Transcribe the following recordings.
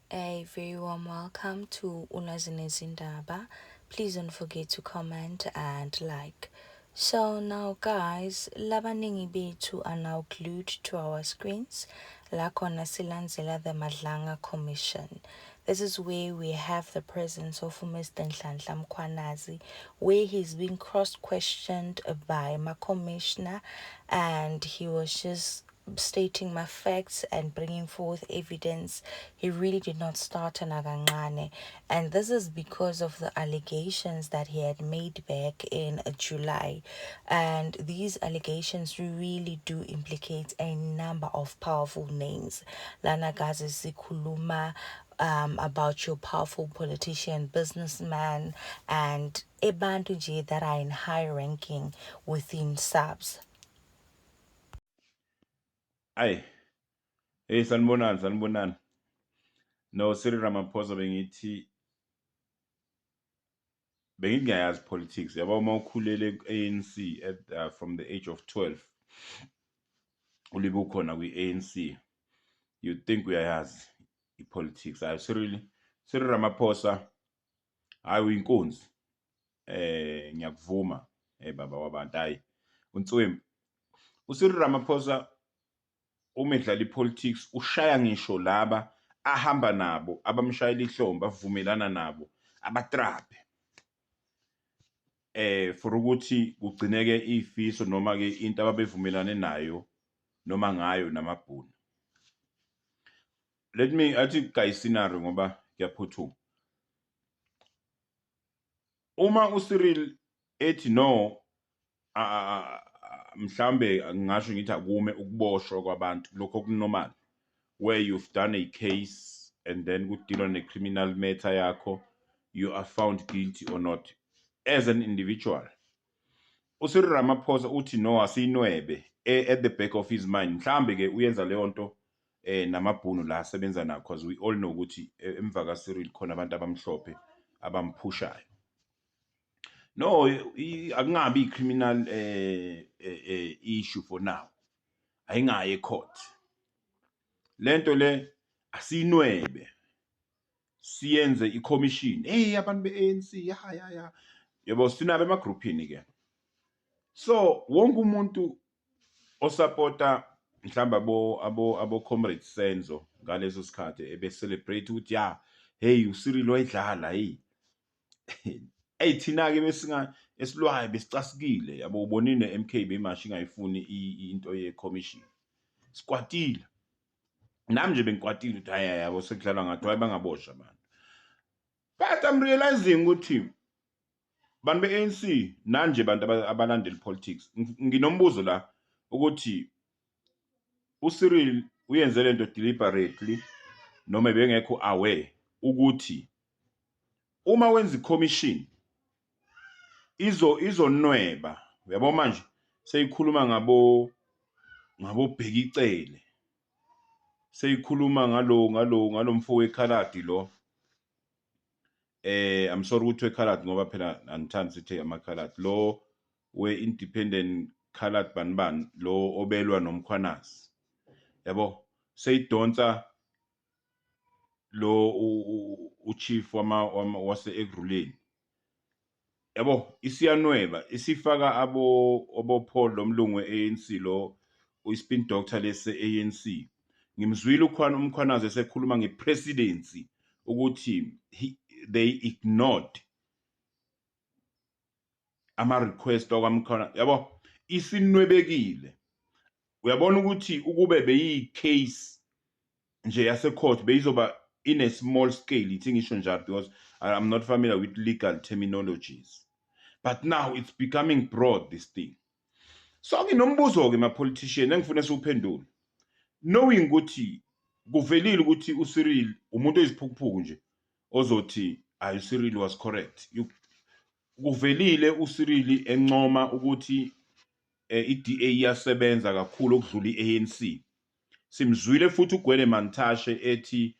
A very warm welcome to Ulwazi Nezindaba. Please don't forget to comment and like. So now guys, labaningi bethu are now glued to our screens. La khona silandzela the Madlanga Commission. This is where we have the presence of Mr. Nhlanhla Mkhwanazi, where he's being cross-questioned by my commissioner, and he was just stating my facts and bringing forth evidence. He really did not start nakancane. And this is because of the allegations that he had made back in July. And these allegations really do implicate a number of powerful names. Lana guys sikhuluma about your powerful politician, businessman, and abantu nje that are in high ranking within SAPS. Ayi, hey, sanibonani, sanibonani. No, Cyril Ramaphosa, bengithi ngiyayazi politics, yabo. Uma ukhulele ku-ANC at from the age of 12, ulibe ukhona kwi-ANC, you think uyayazi i-politics. Hayi, Cyril Ramaphosa, hayi, uyinkunzi. Ngiyakuvuma, baba wabantu, hayi, unswempu. uCyril Ramaphosa uma edlala i-politics ushaya ngisho laba ahamba nabo, abamshayela ihlombe, avumelana nabo, abatrape for ukuthi kugcineke ifiso noma ke into ababevumelane nayo noma ngayo namabhunu. Let me athi guys scenario ngoba kuyaphuthuma. Uma uCyril ethi no, mhlambe ngingasho ngithi akume ukuboshwa kwabantu, lokho okunormal, where you've done a case and then kudilwa ne-criminal matter yakho, you are found guilty or not as an individual. uCyril Ramaphosa uthi no, asiyinwebe. At the back of his mind mhlambe ke uyenza leyo nto namabhunu la asebenza nakho, because we all know ukuthi emva kaCyril khona abantu abamhlophe abamphushayo. No, akungabi i-criminal issue for now, ayingayi ecourt lento le, asiyinwebe, siyenze i-commission. Hey, abantu be-ANC, ya, yebo, sinabo emagruphini ke. So wonke umuntu osupporta mhlawumbe abo Comrade Senzo ngaleso sikhathi ebe celebrate ukuthi ya, hey, uCyril wayidlala. Hey, thina ke besinga esilwayo besicasikile, yabo. Ubonile ne-MK bemasha ingayifuni into ye-commission, sikwatile. Nami nje bengikwatile ukuthi hayi, yabo, sekudlalwa ngathi, hayi, bangaboshwa abantu. But I'm realizing ukuthi bantu be-ANC nanje, bantu abalandela politics, nginombuzo la ukuthi uCyril uyenze lento deliberately noma bengekho aware ukuthi uma wenza i-commission izonweba. Uyabo, manje seyikhuluma ngabo Bheki Cele, seyikhuluma ngalo mfo wekhaladi lo. I'm sorry ukuthi wekhaladi, ngoba phela angithandi sithi amakhaladi, lo we-independent colored bani bani lo obelwa noMkhwanazi, yabo. Seyidonsa lo uchief wama wase Ekurhuleni, yabo. Isiyanweba, isifaka abo Paul lomlungu we-ANC, lo uyi-spin doctor lese ANC. Ngimzwile ukhwana uMkhwanazi esekhuluma ngepresidency ukuthi they ignored ama-request wakwaMkhwanazi, yabo. Isinwebekile. Uyabona ukuthi ukube beyi-case nje yase-court beyizoba in a small scale, ithi ngisho njalo, because I'm not familiar with legal terminologies, but now it's becoming broad, this thing. So nginombuzo-ke, ma-politician, engifuna siwuphendule, knowing ukuthi kuvelile ukuthi uCyril umuntu oyiziphukuphuku nje ozothi ayi, uCyril was correct. Kuvelile uCyril encoma ukuthi i-DA iyasebenza kakhulu okudlula i-ANC. Simzwile futhi uGwede Mantashe ethi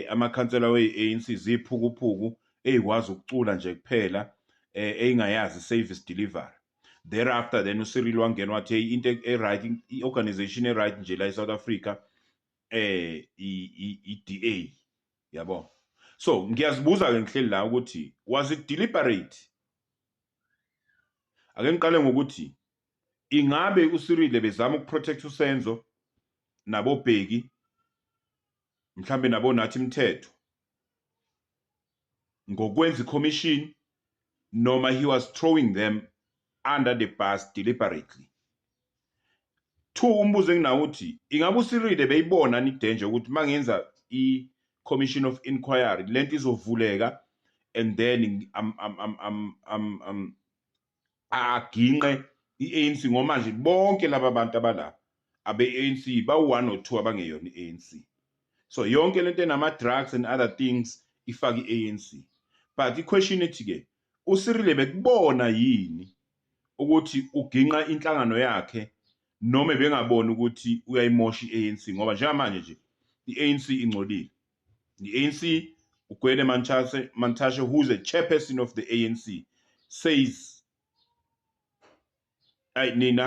amakhansela we-ANC ziphukuphuku eyikwazi ukucula nje kuphela, eyingayazi service delivery. Thereafter then uCyril wangena wathi, hey, into e-right, i-organization e-right nje la e-South Africa i-DA. Yabo, so ngiyazibuza ke ngihleli la ukuthi, was it deliberate? Ake ngiqale ngokuthi ingabe uCyril bezama ukuprotect uSenzo nabobheki, mhlambe nabo Nathi Mthetho, ngokwenza i-commission, noma he was throwing them under the bus deliberately? Two, umbuzo enginawo uthi ingabe uCyril beyibona ni danger ukuthi mangenza i-commission of inquiry lento izovuleka and then I'm aginqe i-ANC, ngoba manje bonke laba bantu abala abe-ANC bawu-one or two abangeyona i-ANC. So yonke lento enama-drugs and other things ifaka i-ANC. But i-question ethi-ke, uCyril bekubona yini ukuthi uginqa inhlangano yakhe, noma bengaboni ukuthi uyayimosha i-ANC? Ngoba njengamanje nje i-ANC ingcolile. I-ANC, uGwede Mantashe, who's a chairperson of the ANC, says, "Ayi nina,